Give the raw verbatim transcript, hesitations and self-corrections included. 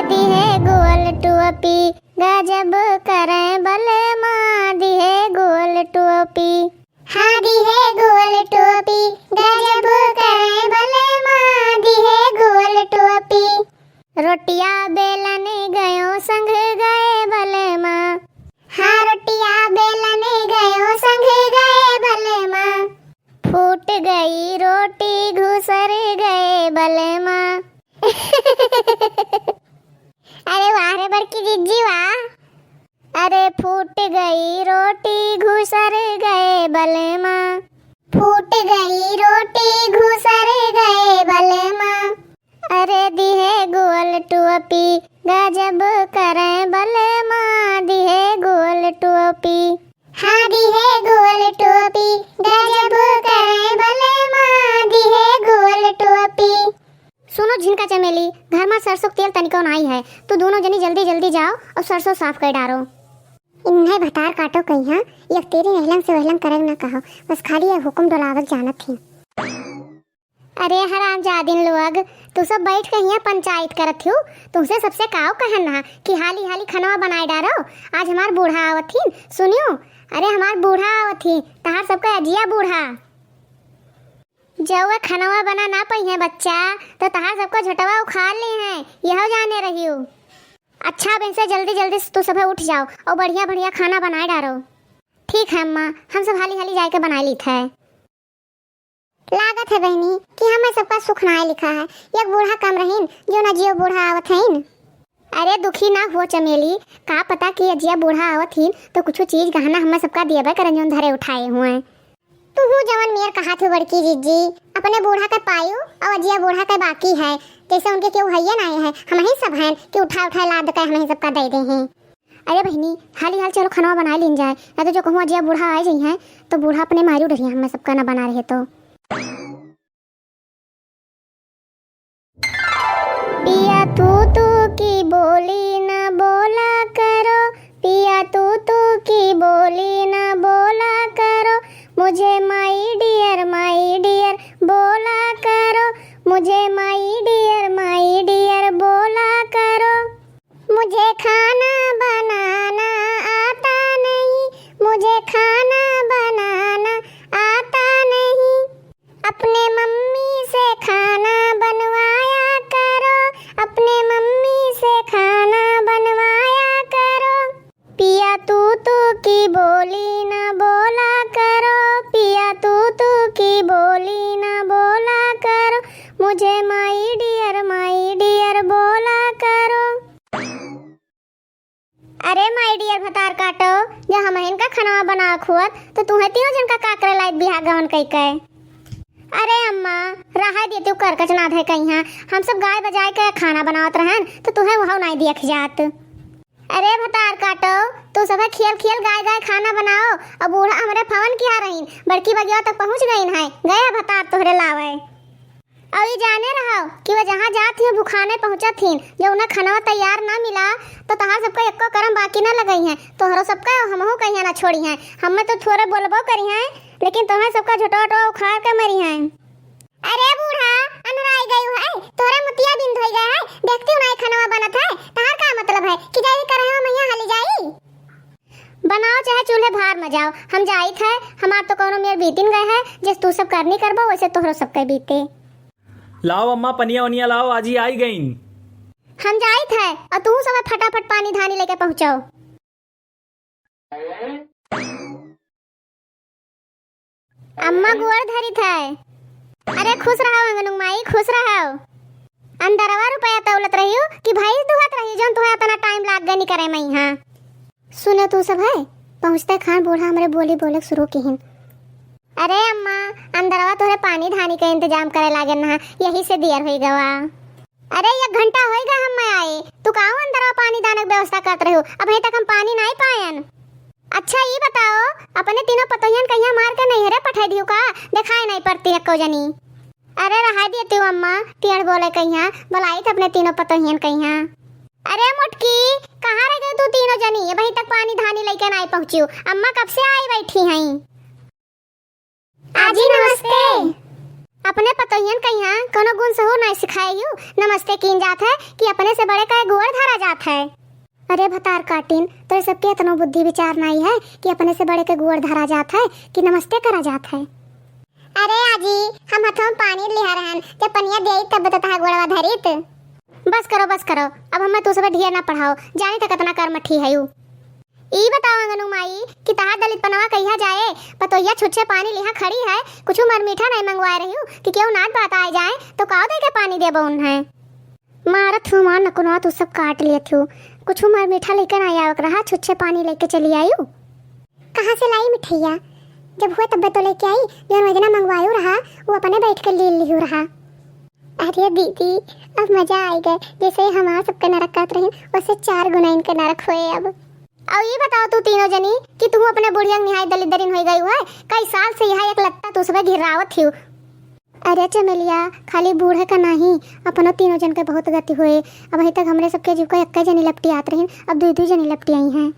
दिहे गोल टोपी, गजब करे बलमा, दिहे गोल टोपी। हाँ, दिहे गोल टोपी, गजब करे बलमा, दिहे गोल टोपी। रोटिया बेलन गयो संग गए बलमा। हाँ, रोटिया बेलन गयो संग गए बलमा। फूट गई रोटी घुसर गए बलमा। अरे वाह रे बड़की जिज्जी वाह। अरे फूट गई रोटी घुसर गए बलमा। फूट गई रोटी घुसर गए बलमा। अरे दिहे गोल टोपी गजब करे बलमा, दिहे गोल टोपी। हाँ, दिहे गोल टोपी, गजब करे बलमा, दिहे गोल टोपी। सुनो झिनका चमेली, घर मा सरसों के तेल तनिको नाई है, तू दोनों जनी जल्दी जल्दी जाओ और सरसों साफ कर डारो। इन्हें भतार काटो कहिया, एक तेरी नहलंग से वहलंग करे ना कहो, बस खाली ये हुकुम डोलावत जानत ही। अरे हरामजादिन लोग, तू सब बैठ के हियां पंचायत करत हो, तुमसे सबसे काव कहन हा कि हाली हाली खनवा बनाए डारो, आज हमार बूढ़ा आवत हिन, सुनियो, अरे हमार बूढ़ा आवत ही, तहार सबका अजिया बूढ़ा। जौवे खनवा बना ना पइहें बच्चा, तो तहार सबका झोटवा उखाड़ लेहैं, यहो जाने रहियो। अच्छा, अब ऐसे जल्दी जल्दी से तू सभे उठ जाओ और बढ़िया बढ़िया खाना बनाए डारो। ठीक है अम्मा, हम सब हाली हाली जाए के बनाए लीत है। लागत है बहनी कि हमें सबका सुख नाय लिखा है, एक बूढ़ा कम रहीन, जो ना जियो बूढ़ा आवत हईन। अरे दुखी ना हुओ चमेली, का पता कि अजिया बूढ़ा आवत हीन तो कुछ चीज गहना हमें सबका दियबे करन जौन धरे उठाए हुए। तू हूँ जवन मेर कहा थी बड़की जिज्जी, अपने बूढ़ा के पायू और अजिया बूढ़ा के बाकी है, जैसे उनके केहू हइये नाय है, हम ही सब हैं कि उठा उठा लाद के हम ही सबका दे दे हैं। अरे बहिनी, हाली हाल चलो खनवा बनाए लीन जाए, ना तो जो कहूँ अजिया बूढ़ा आए जइहैं, तो बूढ़ा अपने मारी डरिया हमें सबका ना बना रहे तो। पिया तू तू की बोली ना बोला करो, पिया तू तू की बोली ना बोला करो, मुझे my dear my dear बोला करो, मुझे my dear my dear बोला करो। मुझे खाना बनाना आता नहीं, मुझे खाना बनाना आता नहीं। अपने मम्मी से खाना बनवाया करो, अपने मम्मी से खाना बनवाया करो। पिया तू तू की बोली ना बोला करो, पिया तू तू की बोली ना बोला करो, मुझे my dear my dear बोला करो। अरे my dear भतार काटो, जब हमहिन का खनवा बनावत हुअत, तो तुहें तीनों जन का का करे लायक बिहा गवन कई के? अरे अम्मा, रहा दे तू करकच ना धे कहिया, हम सब गाय बजाए के खाना बनावत रहन, तो तुहें वहौ नाई दियख जात। अरे भतार काटो, तू सभे खियल खियल गाय गाय खाना बनाओ, और बूढ़ा हमरे फवन किहा रहीन, बड़की बगिया तक पहुँच गईन है, गया भतार तोहरे लावे। और ई जाने रहो कि वह जहाँ जात हियो भुखाने पहुँचत हीन, जब उन्हें खनवा तैयार ना मिला तो तहार सबका एको करम बाकी ना लगइहैं, तोहरो सबका हमहू कहिया ना छोड़िहैं। हमें तो थोड़े बोलबो करिहैं, लेकिन तोहरे सबका झोटवा ओटवा उखाड़ के मरिहैं। अरे बूढ़ा, अनराई गयू है, तोहरे मुतिया बिंद होई गए है, देखती हूँ ना ये खनवा बनत है, तहार का मतलब है कि जाई करहवा मैया हाली जाई? बनाओ चाहे चूल्हे भार में जाओ, हम जाइत है, हमार तो कौनो मेर बीतिन गए है, जैसे तू सब करनी करबो वैसे तोहरो सबके बीते। लाओ अम्मा पनिया वनिया लाओ, आजी आई गईन। हम जाइत है और तू सब फटाफट पानी धानी लेके पहुँचो। अम्मा गोड़ धरित है। अरे खुश रहो अंगनू माई, खुश रहो। अंदरवा रुपया तौलत रहियो कि भैंस दुहत रही जौन तुहे इतना टाइम लाग गनी करे मइहाँ। सुनो तू सब है, पहुँचते खान बूढ़ा हमरे बोली बोले शुरू किहिन। अरे अम्मा, अंदरवा तोहरे पानी धानी के इंतजाम करे लागे ना, यही से दियर होई गवा। अरे एक घंटा होई गा हम आए, तू काहू अंदरवा पानी दाने के व्यवस्था करत रहो, अबहीं तक हम पानी नाई पायन। अच्छा ई बताओ, अपने तीनों पतोहियन कहिया मार के नैहरे पठाई दियो का? देखाई नाई पड़ती है को जनी। अरे रहा दिए तू अम्मा, टियड़ बोले कहिया, बुलाई थे अपने तीनों पतोहियन कहिया। अरे मोटकी, कहाँ रह गई तू तीनों जनी? अबहीं तक पानी धानी लेके नाई पहुँचियो, अम्मा कब से आई बैठी हैं। आजी नमस्ते। अपने पतोहियन का यहाँ कौनो गुण सहूर नाई सिखाए यू, नमस्ते कीन जात है कि अपने से बड़े का गोड़ धरा जात है। अरे भतार काटिन, तोरे सबके इतनो बुद्धि विचार नाई है कि अपने से बड़े के गोड़ धरा जात है कि नमस्ते करा जात है। अरे आजी, हम हथवा में पानी लिहा रहन, जब पनिया देई तब तो तहार गोड़वा धरित। बस करो, बस करो, अब हमें तू सब ढेर ना पढ़ाओ, जानी त कितना कर्मठी है यू। ई बताओ अंगनू माई कि तहार दलित पनवा कहिया जाए? पतोहिया छुच्छे पानी लिहा खड़ी है, कुछ मर मीठा नहीं मंगवाए रही हूँ कि केहू नात बात आए जाए तो काव दे के पानी देबो उन्हें। मारत हूँ माँ नकुनवा, तू सब काट लेत हूँ, कुछ मर मीठा लेके ना आवक रहा, छुच्छे पानी लेके चली आयु। कहाँ से लाई मिठैया? जब हुआ तब्बे तो लेके आई, जौन वजना मंगवायु रहा, वो अपने बैठ के ले लिहू रहा। अरे दीदी, अब मजा आइ गए, जैसे ही हमार सबके नरक करत रही, वैसे चार गुना इनके नरक होए अब। अब ये बताओ तू तीनों जनी कि तू अपने बुढ़िया के निहाय दलित दरिन हो गई है, कई साल से यहाँ एक लत्ता तू सबे घिरावत हियो। अरे चमेलिया, खाली बूढ़े का नाही, अपनो तीनों जन के बहुत गति होए। अबहीं तक हमरे सबके जीव का एक्के जनी लपटी आत रही, अब दुई दुई जनी लपटी आई हैं।